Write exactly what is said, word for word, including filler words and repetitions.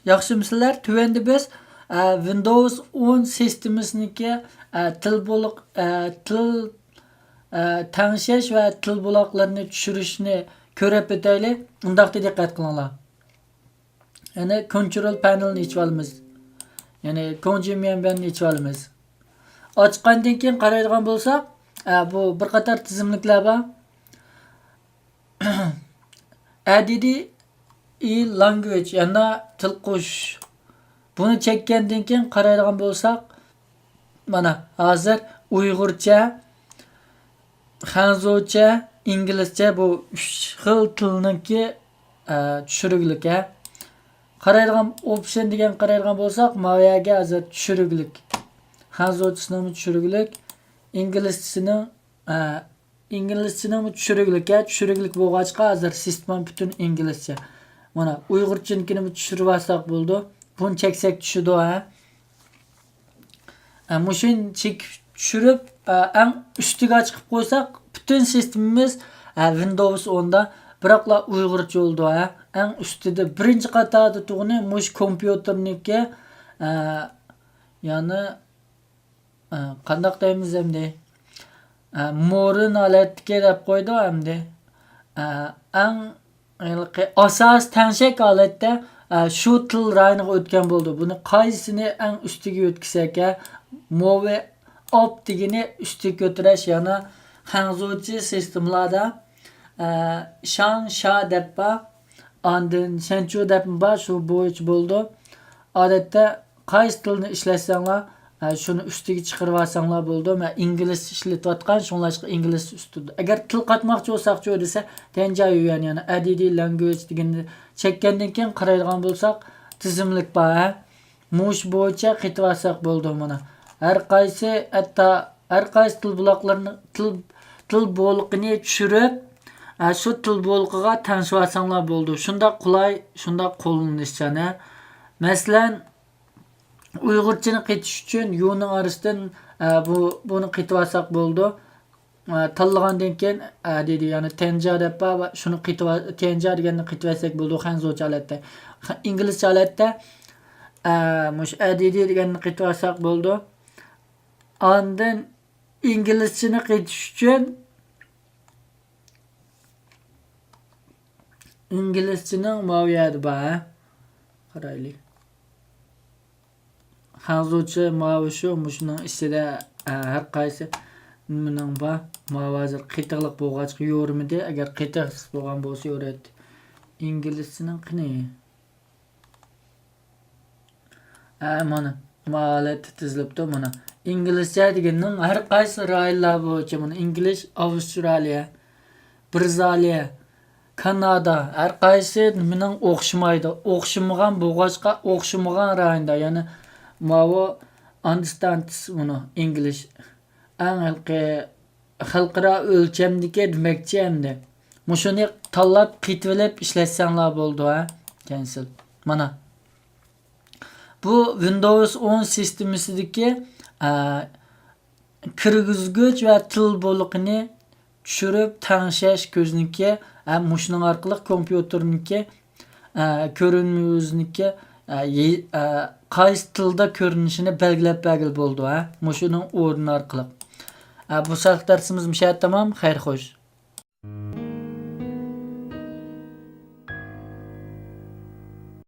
ياخشىمۇسىلەر؟ تۆۋەندە بىز، ئە، ۋىندوۋس ئون سىستېمىسىنىڭكى، ئە، تىل بولۇق-، ئە، تىل، ئە، تەڭشەش ۋە تىل بۇلاقلىرىنى چۈشۈرۈشنى كۆرۈپ ئۆتەيلى. ئۇنداقتا دىققەت قىلىڭلار. يەنى كونترول پەنېلنى ئېچىۋالىمىز. يەنى كونجىميەنبەننى ئېچىۋالىمىز. ئاچقاندىن كېيىن قارايدىغان بولساق، ئە، بۇ بىر قاتار تىزىملىكلەر بار. ئەدىدى ئى لانگۋېج، يەنى تىل قوشۇش. بۇنى چەككەندىن كېيىن قارايدىغان بولساق، مانا ھازىر ئۇيغۇرچە، خەنزۇچە، ئىنگلىزچە، بۇ ئۈچ خىل تىلنىڭكى، ئە، چۈشۈرۈگلۈك، ھە. قارايدىغان، ئوپشن دېگەن قارايدىغان بولساق، ماۋۇ يەرگە ھازىر چۈشۈرۈگلۈك. خەنزۇچىسىنىڭمۇ چۈشۈرۈگلۈك، ئىنگلىزچىسىنىڭ، ئە، ئىنگلىزچىنىڭمۇ چۈشۈرۈگلۈك، ھە، چۈشۈرۈگلۈك بولغاچقا، ھازىر سىستېما پۈتۈن ئىنگلىزچە. مانا، ئۇيغۇرچىنىڭكىنىمۇ چۈشۈرۈۋالساق بولىدۇ. بۇنى چەكسەك چۈشىدۇ، ھە. ئە، مۇشۇنى چېكىپ چۈشۈرۈپ، ئە، ئەڭ ئۈستىگە ئاچىقىپ قويساق، پۈتۈن سىستېمىمىز، ئە، ۋىندوۋس ئوندا، بىراقلا ئۇيغۇرچە بولىدۇ، ھە. ئەڭ ئۈستىدە بىرىنچى قاتاردا تۇرغىنى مۇشۇ كومپيۇتېرنىڭكى، ئە، يەنى، ئە، قانداق دەيمىز ئەمدى؟ ئە، مورىن ھالەتتىكى دەپ قويدۇ ئەمدى. ئە، ئەڭ ھېلىقى ئاساسىي تەڭشەك ھالەتتە، ئە، شۇ تىل رايونىغا ئۆتكەن بولىدۇ. بۇنى قايسىنى ئەڭ ئۈستىگە ئۆتكۈزسەك، ئە، موۋى ئاپ دېگىنى ئۈستىگە كۆتۈرۈش، يەنى خەنزۇچە سىستېمىلاردا، ئە، شاڭ شا دەپ بار، ئاندىن شەنچۇ دەپمۇ بار، شۇ بويىچە بولىدۇ. ئادەتتە قايسى تىلنى ئىشلەتسەڭلار، ئە، شۇنى ئۈستىگە چىقىرىۋالساڭلار بولىدۇ. مەن ئىنگلىزچە ئىشلىتىۋاتقان، شۇڭلاشقا ئىنگلىزچە ئۈستىدە. ئەگەر تىل قاتماقچى بولساقچۇ دېسە، تيەنجيايۈەن، يەنى ئەدىدى لانگۋېج دېگەننى چەككەندىن كېيىن قارايدىغان بولساق، تىزىملىك بار، ھە؟ مۇشۇ بويىچە قېتىۋالساق بولىدۇ مانا. ھەر قايسى، ھەتتا ھەر قايسى تىل بۇلاقلىرىنى، تىل، تىل بولىقىنى چۈشۈرۈپ، ئە، شۇ تىل بولىقىغا تەڭشىۋالساڭلار بولىدۇ. شۇنداق قولاي، شۇنداق قوللىنىشچان، ھە. مەسىلەن، ئۇيغۇرچىنى قېتىش ئۈچۈن يۇنىڭ ئارىسىدىن، ئە، بۇ، بۇنى قېتىۋالساق بولىدۇ. ئە، تاللىغاندىن كېيىن، ئە، دېدى، يەنى تيەنجيا دەپ بار، شۇنى قېتىۋال-، تيەنجيا دېگەننى قېتىۋەتسەك بولىدۇ، خەنزۇچە ھالەتتە. خ-، ئىنگلىزچە ھالەتتە، ئە، مۇشۇ ئەدىدى دېگەننى قېتىۋالساق بولىدۇ. ئاندىن ئىنگلىزچىنى قېتىش ئۈچۈن ئىنگلىزچىنىڭ ماۋۇ يەردە بار، ھە؟ قارايلى. خەنزۇچە ماۋۇ شۇ، مۇشۇنىڭ ئىچىدە، ئە، ھەر قايسى نېمىنىڭ بار. ماۋۇ ھازىر قېتىقلىق بولغاچقا يورۇمىدى. ئەگەر قېتىقسىز بولغان بولسا يورۇيتتى. ئىنگلىزچىنىڭ قېنى؟ ھە، مانا، ماۋۇ ھالەتتە تىزىلىپتۇ، مانا. ئىنگلىزچە دېگەننىڭ ھەر قايسى رايونلار بويىچە، مانا، ئىنگلىز، ئاۋسترالىيە، بىرىتانىيە، كانادا، ھەر قايسى نېمىنىڭ ئوخشىمايدۇ. ئوخشىمىغان بولغاچقا، ئوخشىمىغان رايوندا، يەنى ماۋۇ ئاندىستانتىس مۇنۇ ئىنگلىز. ئەڭ ھېلىقى خەلقئارا ئۆلچەمدىكى دېمەكچى ئەمدى. مۇشۇنى تاللاپ قېتىۋېلىپ ئىشلەتسەڭلار بولىدۇ، ھە؟ كەنسىل. مانا. بۇ ۋىندوۋس ئون سىستېمىسىدىكى، ئە، كىرگۈزگۈچ ۋە تىل بولىقىنى چۈشۈرۈپ تەڭشەش كۆزنىكى، ھە، مۇشۇنىڭ ئارقىلىق كومپيۇتېرنىڭكى، ئە، كۆرۈنمە يۈزىنىڭكى، ئە، يې-، ئە، قايسى تىلدا كۆرۈنۈشىنى بەلگىلەپ بەرگىلى بولىدۇ، ھە، مۇشۇنىڭ ئورنى ئارقىلىق. ئە، بۇ ساقلىق دەرسىمىز مۇشۇ يەردە تامام. خەير خوش.